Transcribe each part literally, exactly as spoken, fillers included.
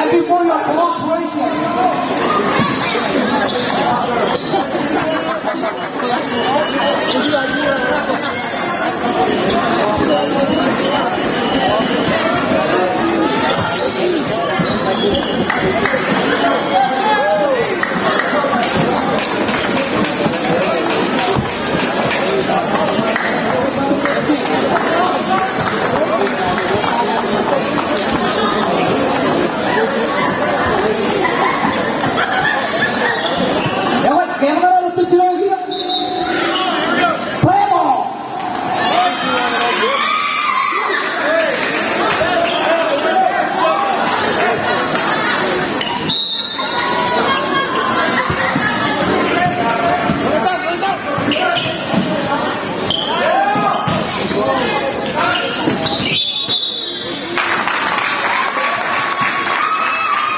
Before your cooperation. Ewa, camera ro tijjino kiiō. Play ball.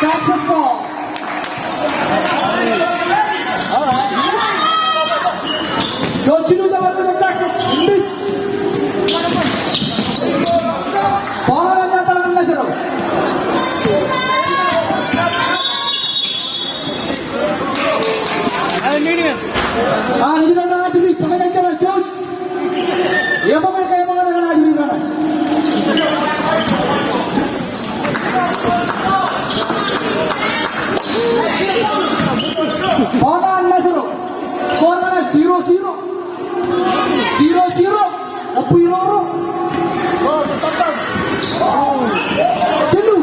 Texas ball. Juon jilu ilo ṃōttan Texas. Miss. Ball eo ej ñan Tōṇaan Mājro. An ijin eo ṇa ajri, bōk eo ej kōṇaan, George. Eṃōj ke eṃōj ke kōṇaan ajri raṇe. Tōṇaan Mājro. Score raṇe zero zero. Zero zero. Ebbwe irooro. Jilu.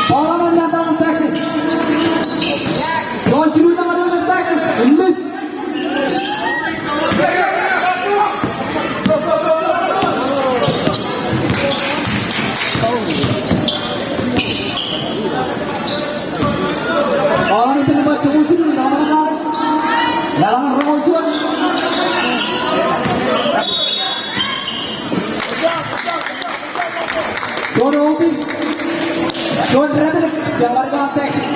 Ball eo ej ñan Tōṇaan Texas. Juon jilu ilo Tōṇaan Texas. Miss. Ball eo ej ñan Tōṇaan Texas. Eḷaññe roñoul juon. Juon O B. Juon dāpdep jān Tōṇaan Texas.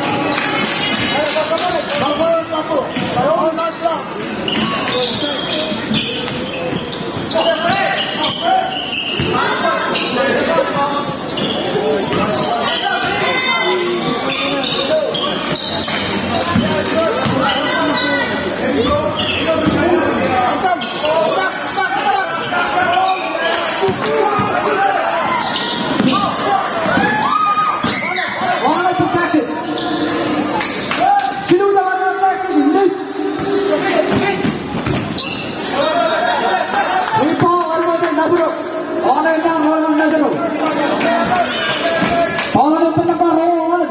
One out for Texas. Jilu ilo ṃōttan Texas, miss. Ri ball ilo ṃōttan Mājro. One out ilo ṃōttan Mājro. Ball ilo ṃōttan nōṃba ruo, one.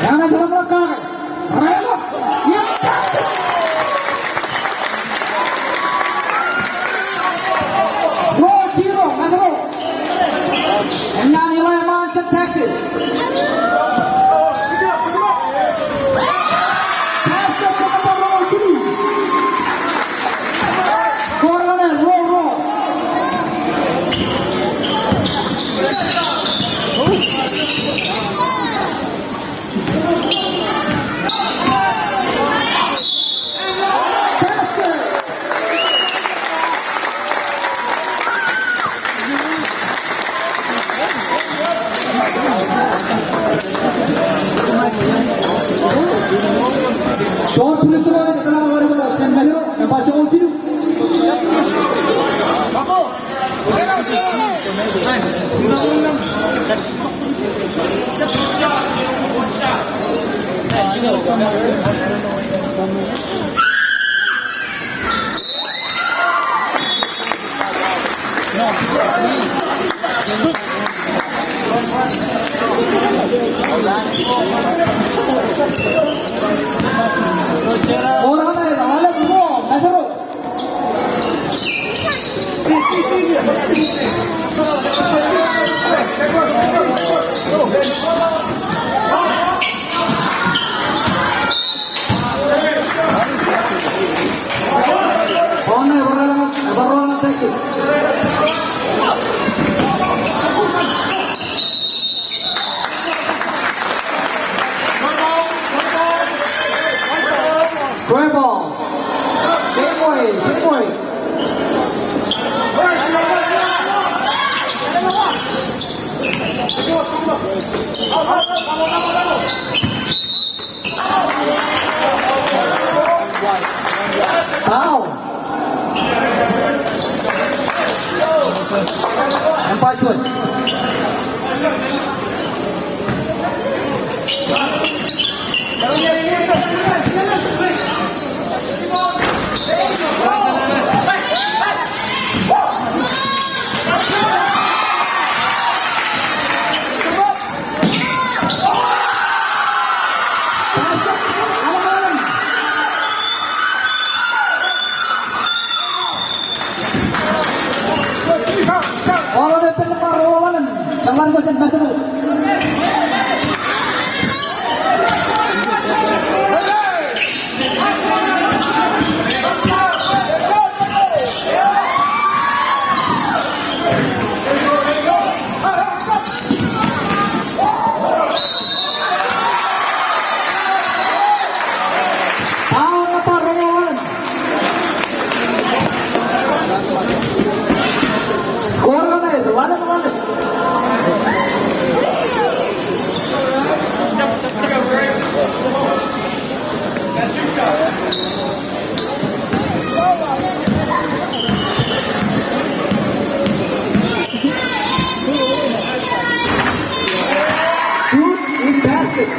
Eñṇe ej roñ kake. Ro zero, Mājro. Eñṇe ilo ṃōttan Texas. Pass eo ej ṃōttan ruo zero. Score eo ej ruo ruo. Gray ball. Same way, same way. Five point. Ball eo ej pād ilo bar roñoul oḷalem. Jeḷā ṃōj jān Masako. Score eo ṇe ej ḷalem ḷalem. Shoot in basket.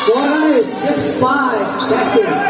Score eo ṇe ej six five, Texas.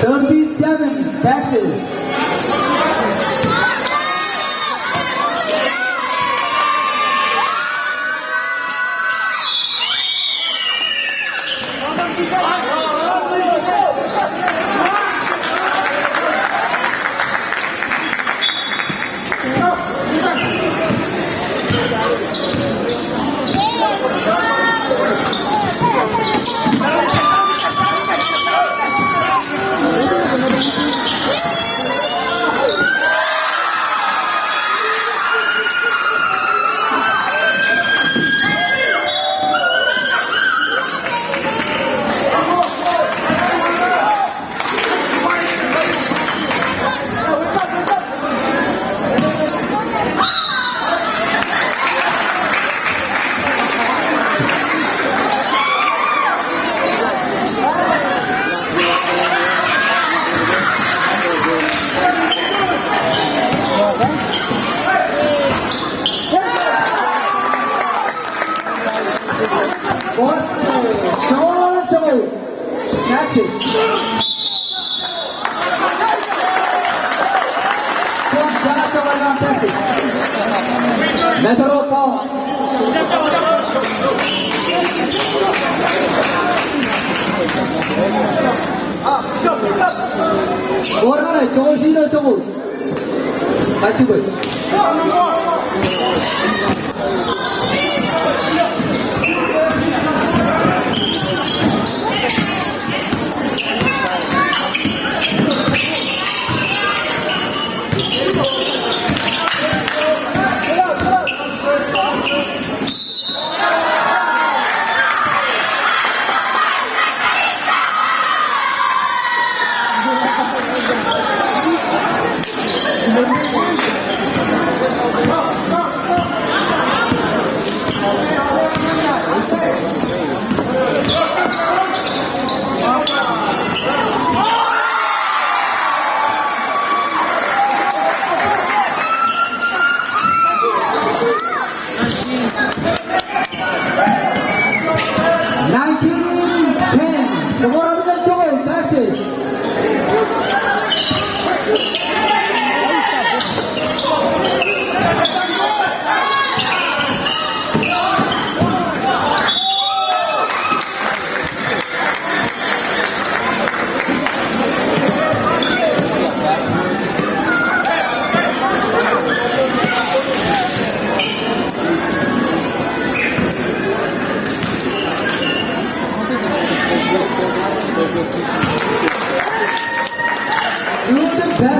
Thirty-seven taxes. Nineteen ten. Joñoul ruatimjuon joñoul, taxes.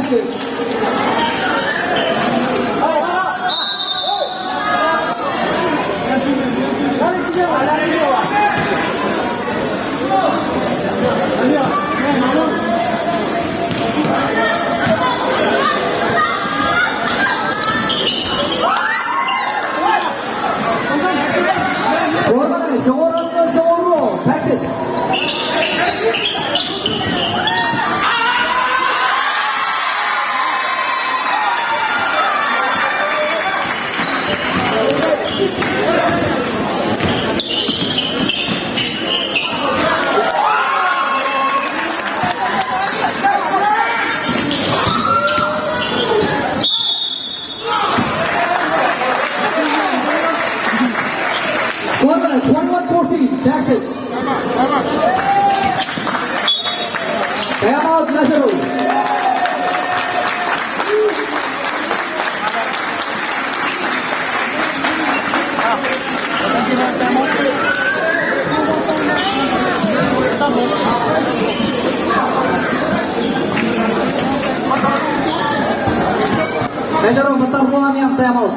Score ṇe, score ṇe, score ṇe, Texas. Score ṇe, twenty-one fourteen, Texas. Time out, Meseru. Meseru, ṃōttan ruo aṃ iaan time out.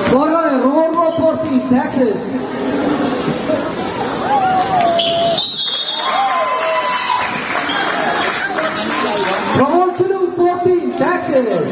Score ṇe, ruo ruo fourteen, Texas. Roñoul jilu fourteen, Texas.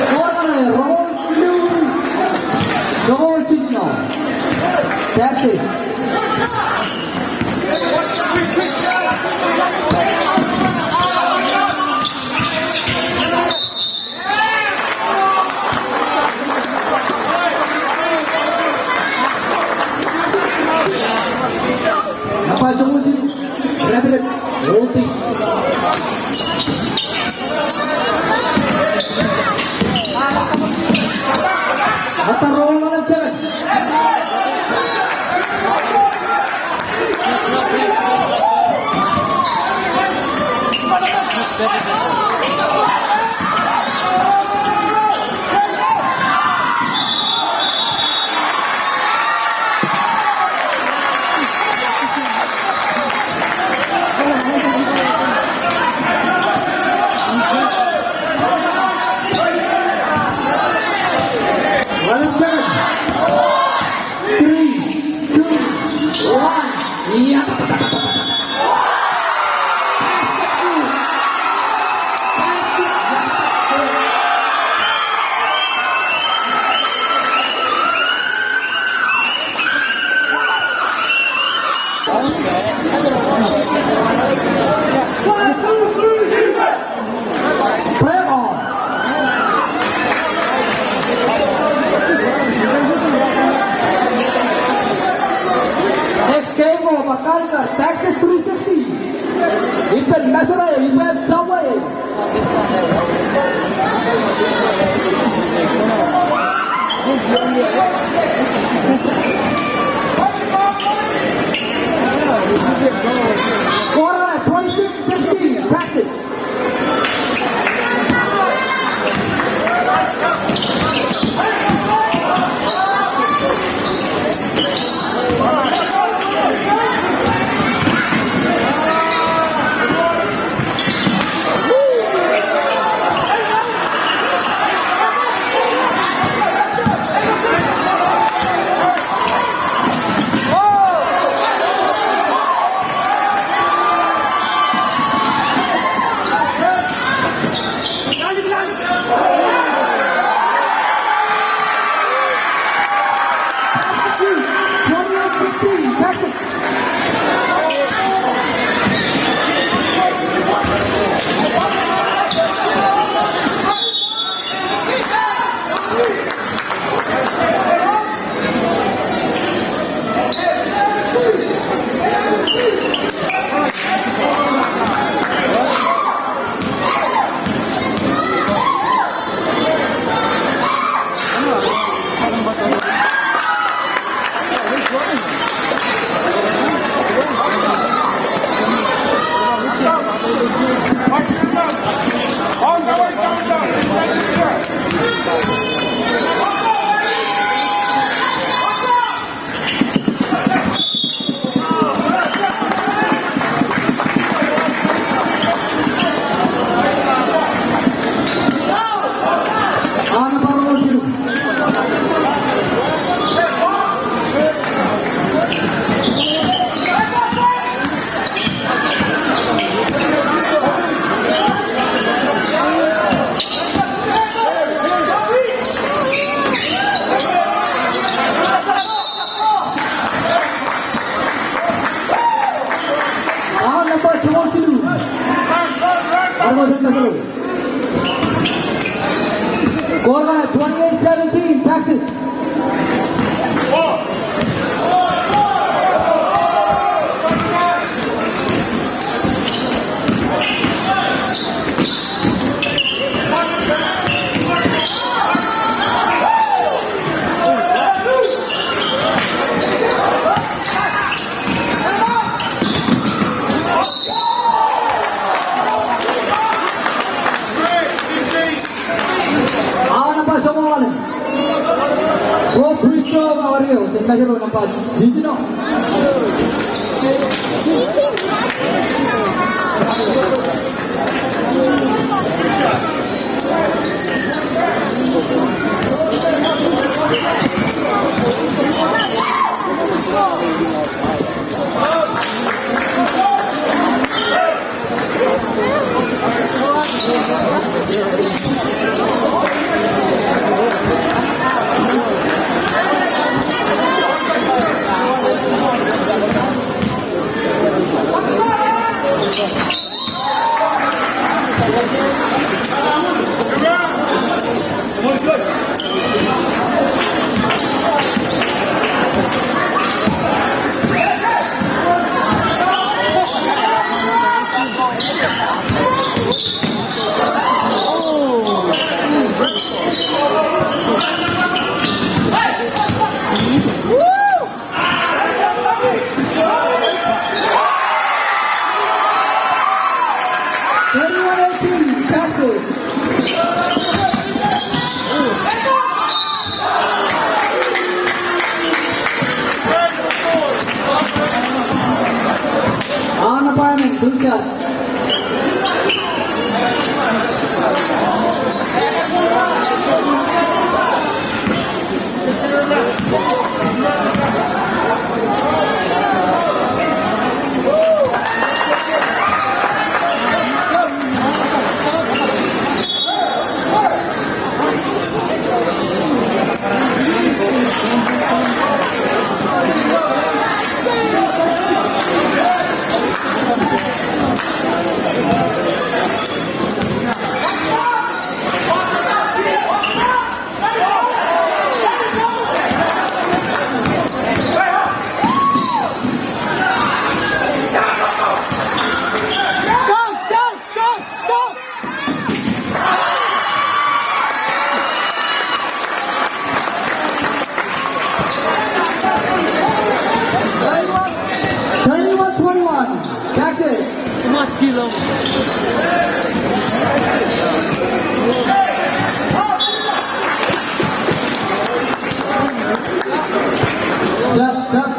Score ṇe, roñoul jilu, roñoul jiljino. Texas. Nōṃba joñoul jilu. Rapidet, Oti. Ṃōttan roñoul ḷalem jekōt. Three, two, one. Play on. Next game eo, Pakal kōn Texas three sixty. Ippān Mājro, ippān Subway. Score twenty-six sixteen, Texas. Aō nōṃba joñoul jilu. Armatan Mājro. Score line twenty-eight seventeen, Texas. Aō nōṃba joñoul ḷalem. Ro Bridge eo, Mājro, jab Mājro nōṃba jiljino. Thirty-one eighteen, Texas. On the fireman, blue shot. Set, set.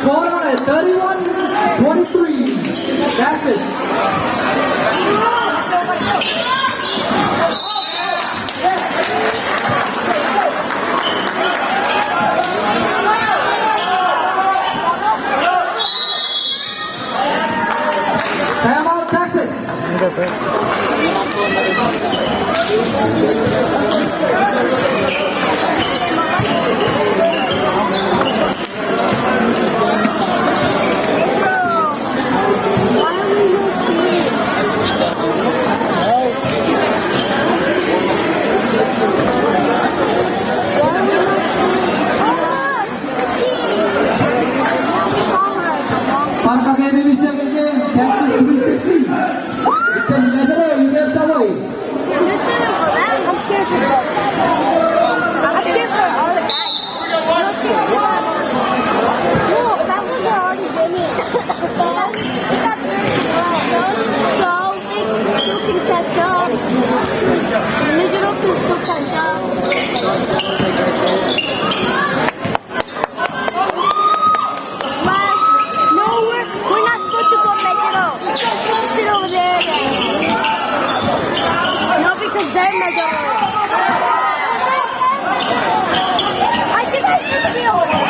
Score ṇe, thirty-one twenty-three. Texas. Time out, Texas. Bar kake enemej eo ke Texas three sixty. Ippān Mājro, Irooj Sawoi. I'm cheering for them. I'm cheering for them. I'm cheering for all the guys. Look, that was already winning. They got, they got thirty points. So they still can catch up. Mājro can still catch up. No, we're, we're not supposed to go Mājro. We're supposed to sit over there then. No, because they're Mājro. Aren't you guys supposed to be over there?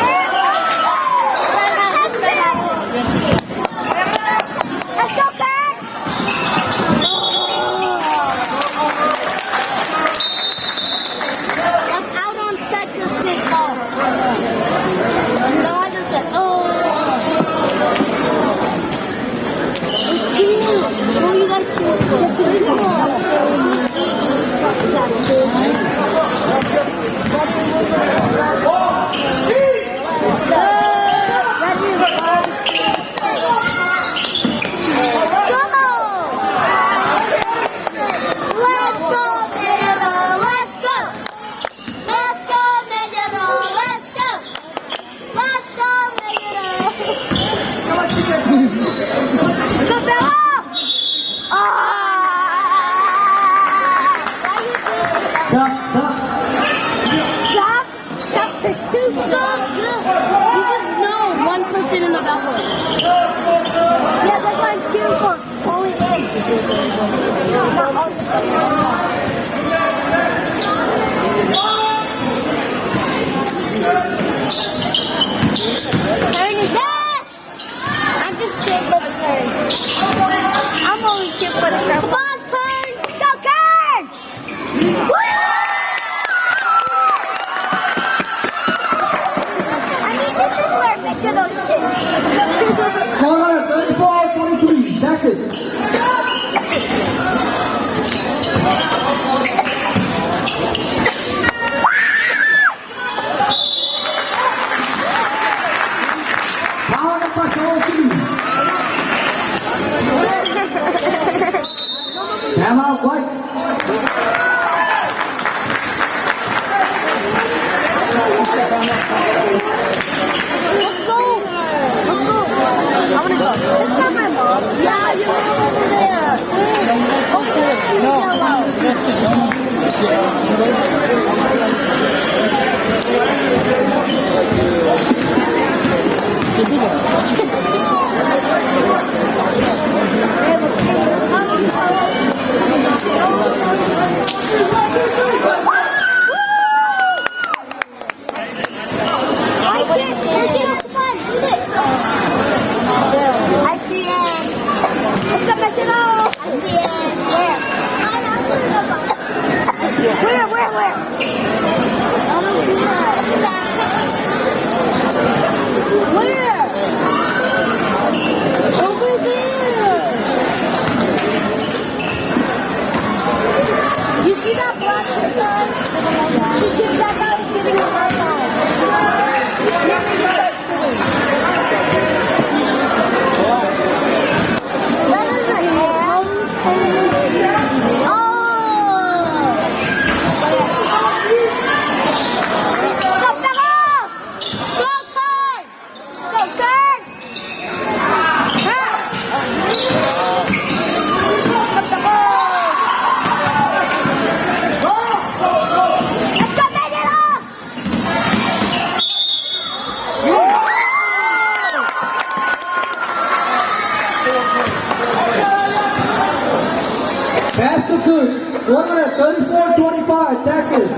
Let's go back. That's out on Texas kickball. No, I just said, oh. Who you guys cheer for? Texas kickball. Let's go, Mājro! Let's go! Let's go, Mājro! Let's go! Let's go, Mājro! Go, Bello! Ah! Sub, sub. Sub? Sub to two. So good. You just know one person in the background. Yeah, that's why I'm cheering for only him. Not all the players. Yes! I'm just cheering for the Kern. I'm only cheering for the Kern. Come on, Kern! Let's go, Kern! I mean, this is where Mitchell sits. Score thirty-four twenty-three, Texas. Time out, White. Let's go. Let's go. I wanna go. It's not my mom. Yeah, you're right over there. Okay. No. Pass the good. One minute, thirty-four twenty-five, Texas.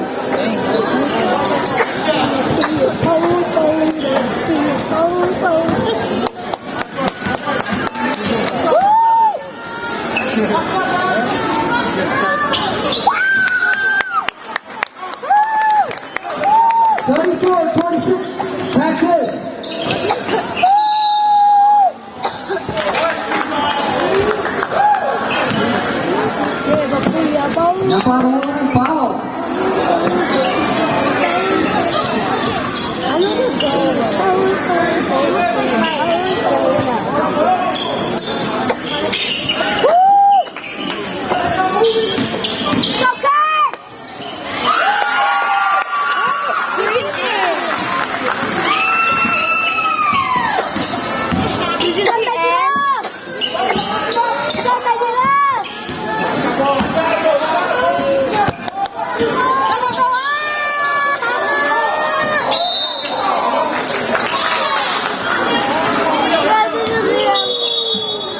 Thirty-four twenty-six, Texas. Nōṃba ruo, foul.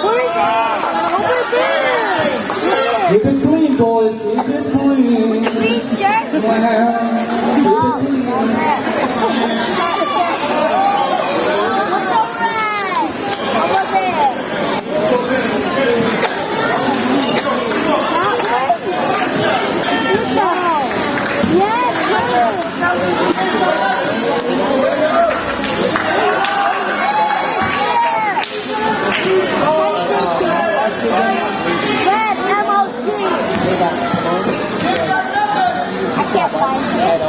Where is it? Over there. Keep it clean, boys. Keep it clean. Clean shirt. Wow. Keep it clean. Look over there. Over there. That way? Look at that. Yes, sir. Red M O G. I can't find it.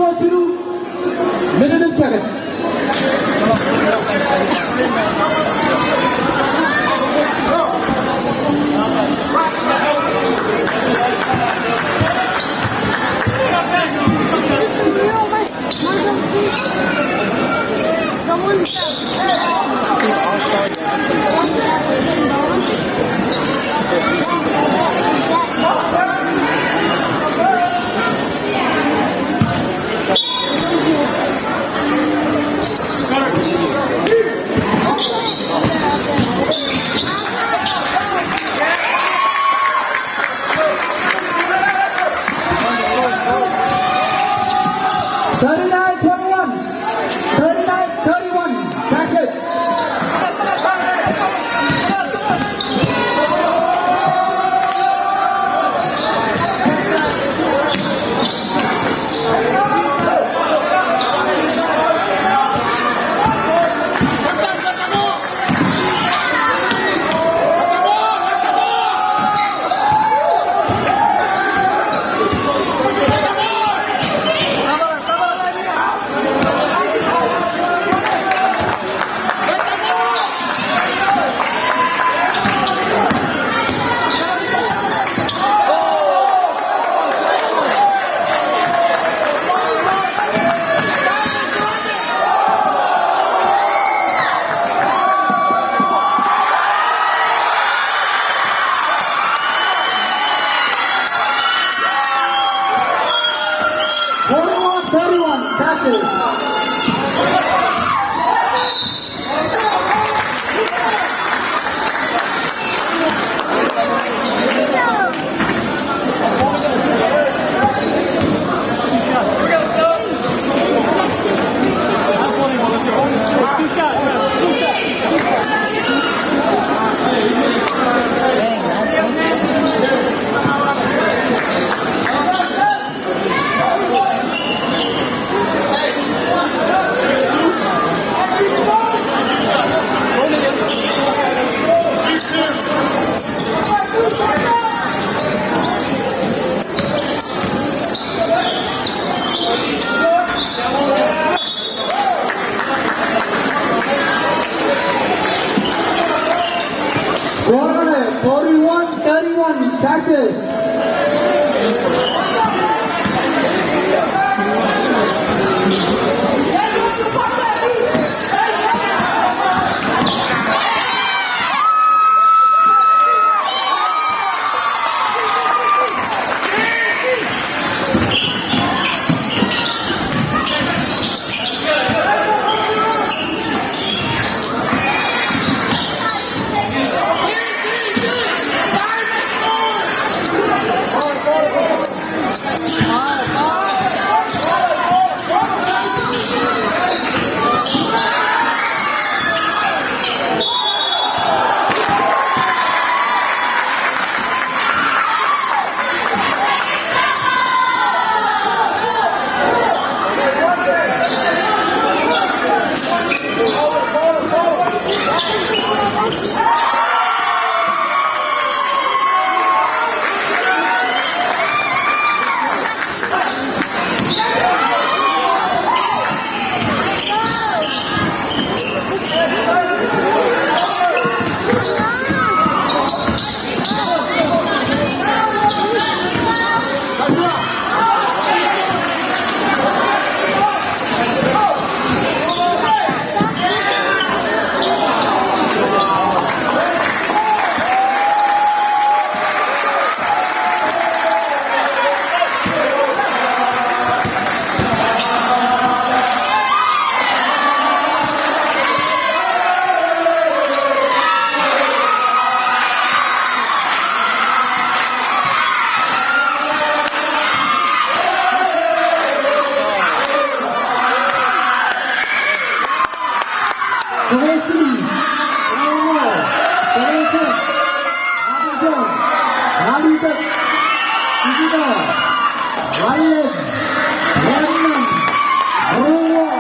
Jilu, minit im jekōt. Thirty-nine twenty-one. Thirty-nine thirty-one. Taxes. Forty-one thirty-one, taxes. Forty-one thirty-one, taxes. Joe City, Iowa, Joe City, Madison, Raleigh, Wichita, Raleigh, Redmond, Aurora,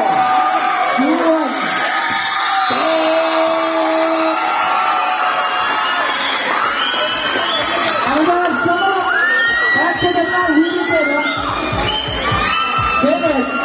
Suwon, Anbar Solo, Pacific Wichita, Janet.